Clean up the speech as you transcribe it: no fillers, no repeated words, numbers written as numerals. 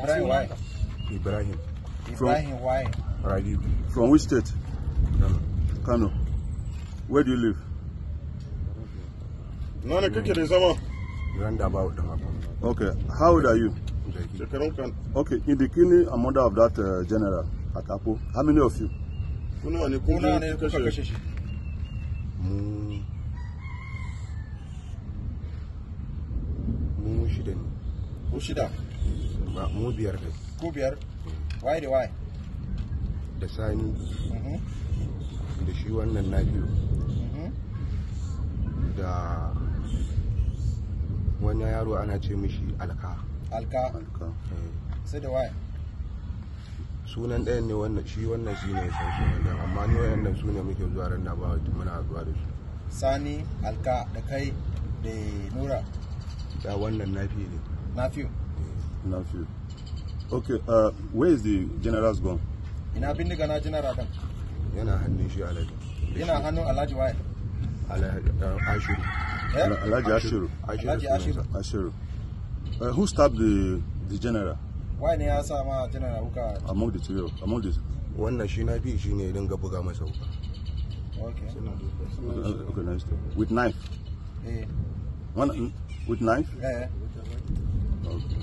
Ibrahim waye? Ibrahim. Ibrahim waye? Rabiu. From which state? Kano. Kano. Where do you live? Na ne kake da zama? Roundabout din haka. Okay. How old are you? Jaki. Shekarun kan Okay. In the killing and murder of that general at Apo, how many of you? kuna ne kun Kuna ne kuka kashe kashe shi? Mu shida ne. Ku shida. Ba mu biyar kai. Ku biyar. Waye da waye? Da Sani. Da shi wannan Nafi'u. Da wani yaro ana ce mishi Alka. Alka. Alka. Sai da waye? Sunan ɗayan ne wannan, shi wannan shi ne san sunan ɗayan, amma ni wayannan su ne muke zuwa roundabout muna haɗuwa da su. Sani, Alka, da kai, da Nura. Da wannan Nafi'u ne. Nafi'u. Nafi'u. Okay. Where is the general's gun? Ina bindiga na general din? Yana hannun shi Alhaji. Yana hannun Alhaji waye? Alhaji Ashiru. Eh? Alhaji Ashiru. Alhaji Ashiru. Ashiru. Who stabbed the general? Waye ne ya sa ma general wuka? Among the three, among the Wannan shi Nafi'u shi ne ya dinga buga masa wuka. Okay. Okay, nice. With knife. Eh. One with knife. Eh. Okay.